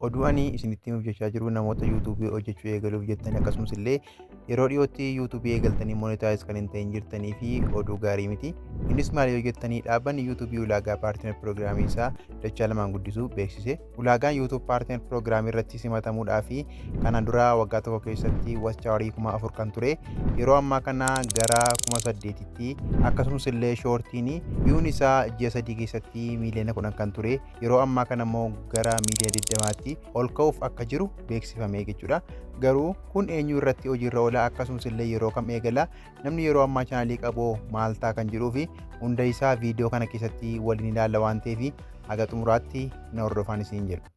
Oduu ani isinitti himuuf jechaa jiru namoota YouTubeii hojjechuu eegaluuf jettanii, akkasumas illee yeroo dhiyootti YouTubeii eegaltanii monetize kan hin ta'in jirtanii fi oduu gaarii miti. Innis maal yoo jettanii, dhaabbanni YouTubeii ulaagaa partner programii isaa dachaa lamaan guddisuu beeksise. Ulaagaan YouTube partner programii irratti simatamuudhaa fi kanaan dura waggaa tokko keessatti watch hourii 4000 kan ture yeroo ammaa kana gara 8000tti, akkasumas illee shortiin viewun isaa ji'a 3 keessatti miiliyoona 10 kan ture yeroo ammaa kana immoo gara miiliyoona 20tti ol ka'uuf akka jiru beeksifame jechuudha. Garuu kun eenyu irratti hojiirra oola, akkasumas illee yeroo kam eegala, namni yeroo ammaa channelii qabu maal ta'a kan jedhuu fi hunda isaa viidiyoo kana keessatti waliin ilaalla waan ta'eef, haga xumuraatti na hordofaan isin jedhu.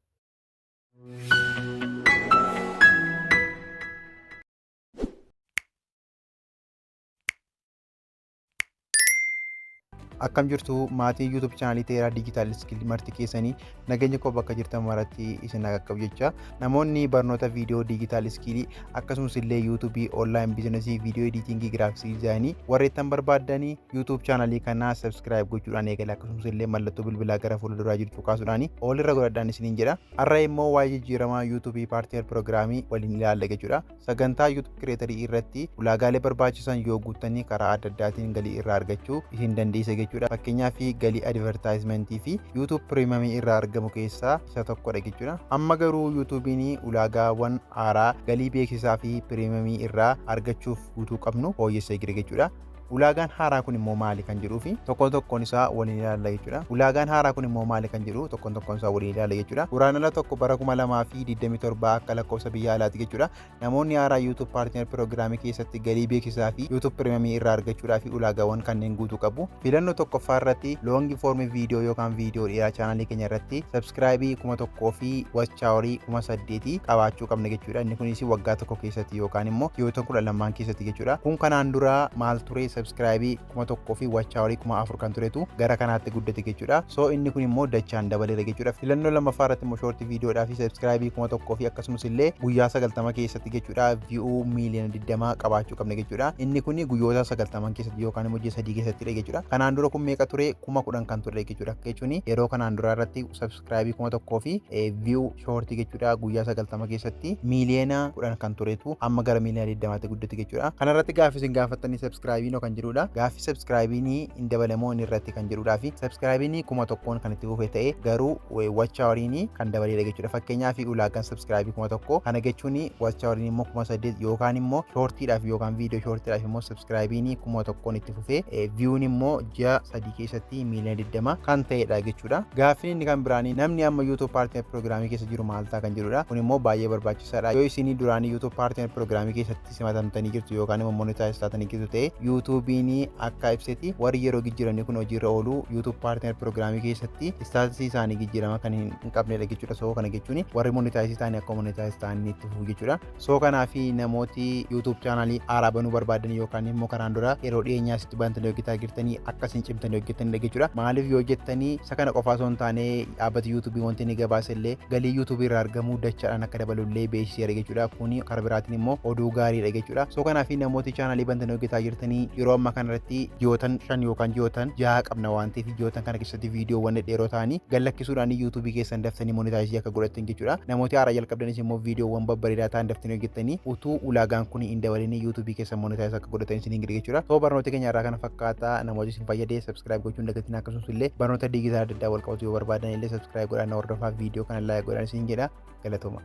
Akkam jirtu maatii YouTube channelii Teeraa Digital Skill marti keessanii? Nageenya koo bakka jirtan maratti isin qaqqabu jecha, namoonni barnoota viidiyoo digital skillii, akkasumas illee YouTubeii, online businessii, viidiyoo editingii, graphicsii designii warreettan barbaaddanii YouTube channelii kanaa subscribe gochuudhaan eegala, akkasumas illee mallattoo bilbilaa gara fuulduraa jirtu kaasuudhaan ol irra godhadhaan isiniin jedha. Har'a immoo waa'ee jijjiiramaa YouTubeii partner programii waliin ilaalla jechuudha. Sagantaa YouTube creatorii irratti ulaagaalee barbaachisan yoo guuttanii karaa adda addaatiin galii irraa argachuu isin dandeessa jechuudha. Fakkeenyaaf, galii advertisementii fi YouTube Premiumii irraa argamu keessaa isa tokkodha jechuudha. Amma garuu YouTubeiin ulaagaawwan haaraa galii beeksisaa fi Premiumii irraa argachuuf guutuu qabnu fooyyessee jira jechuudha. Ulaagaan haaraa kun immoo maali kan jedhuu fi tokkoon tokkoon isaa waliin ilaalla jechuudha. Ulaagaan haaraa kun immoo maali kan jedhu tokkoon tokkoon isaa waliin ilaalla jechuudha. Guraandhala 1 bara 2027 akka lakkoofsa biyya alaati jechuudha. Namoonni haaraa YouTube Partner Programii keessatti galii beeksisaa fi YouTube Premiumii irraa argachuudhaaf ulaagaawwan kanneen guutuu qabu. Filannoo tokkoffaa irratti long form viidiyoo yookaan viidiyoo dheeraa channelii keenya irratti subscribeii 1000 fi watch hourii 8000 qabaachuu qabna jechuudha. Inni kunis waggaa tokko keessatti yookaan immoo ji'oota 12 keessatti jechuudha. Kun kanaan dura maal ture? Subscribeii 1000 fi watch hourii 4000 kan turetu gara kanaatti guddate jechuudha. So inni kun immoo dachaan dabaleera jechuudha. Filannoo lammaffaa irratti immoo shortii viidiyoodhaa fi subscribeii 1000 fi akkasumas illee guyyaa 90 keessatti jechuudha, view miiliyoona 20 qabaachuu qabna jechuudha. Inni kun guyyoota 90 keessatti yookaan immoo ji'a 3 keessattidha jechuudha. Kanaan dura kun meeqa ture? 10,000 kan ture jechuudha. Jechuun yeroo kanaan dura irratti subscribeii 1000 fi view shortii jechuudha guyyaa 90 keessatti miiliyoona 10 kan turetu amma gara miiliyoona 20tti guddate jechuudha. Kanarratti gaaffii isin gaafattanii subscribeiin kan jedhudha. Gaaffii subscribeiin hin dabalamoo inni irratti kan jedhudhaa fi subscribeiin 1000n kan itti fufee ta'e garuu watch houriin kan dabaleedha jechuudha. Fakkeenyaaf, ulaagaan subscribeii 1000 kana jechuun watch houriin immoo 8000 yookaan immoo shortiidhaaf yookaan viidiyoo shortiidhaaf immoo subscribeiin 1000n itti fufee viewun immoo ji'a 3 keessatti miiliyoona 20 kan ta'edha jechuudha. Gaaffiin inni kan biraanii namni amma YouTube Partner Programii keessa jiru maal ta'a kan jedhudha. Kun immoo baay'ee barbaachisaadha. Yoo isinii duraanii YouTube Partner Programii keessatti simatamtanii jirtu yookaan immoo monetize taatanii jirtu ta'e, YouTubeiin akka ibsetti warri yeroo jijjiiramni kun hojiirra oolu YouTube Partner Programii keessatti statusii isaanii jijjiirama kan hin qabnedha jechuudha. So kana jechuun warri monetize ta'anii akka monetize ta'anii itti fufu jechuudha. So kanaaf namooti YouTube channelii haaraa banuu barbaadan yookaan immoo karaan dura yeroo dhiyeenyaa sitti bantanii hojjetaa jirtanii akkasiin cimtanii hojjetanidha jechuudha. Maaliif yoo jettanii, isa kana qofaa osoo hin taane dhaabbati YouTubeii wanti inni gabaase illee galii YouTubeii irraa argamu dachaadhaan akka dabalu illee beeksiseera jechuudha. Kuni karaa biraatiin immoo oduu gaariidha jechuudha. So kanaaf namooti channelii bantanii hojjetaa jirtanii yeroo ammaa kanarratti ji'ootan 5 yookaan ji'ootan 6 qabna waan ta'eef, ji'ootan kana keessatti viidiyoowwan dhedheeroo ta'anii gallakkisuudhaan YouTubeii keessan daftanii monetizeii akka godhatan jechuudha. Namooti haaraa jalqabdanis immoo viidiyoowwan babbareedaa ta'an daftanii hojjettanii utuu ulaagaan kun hin dabalin YouTubeii keessan monetize akka godhatan isin hin jechuudha. So barnoota keenya irraa kana fakkaata. Namooti isin fayyadee subscribe gochuun dagatiin, akkasumas illee barnoota digital adda addaa wal qabatu yoo barbaadan illee subscribe godhaan hordofaa, viidiyoo kana like godhaan isin jedha. Galatooma.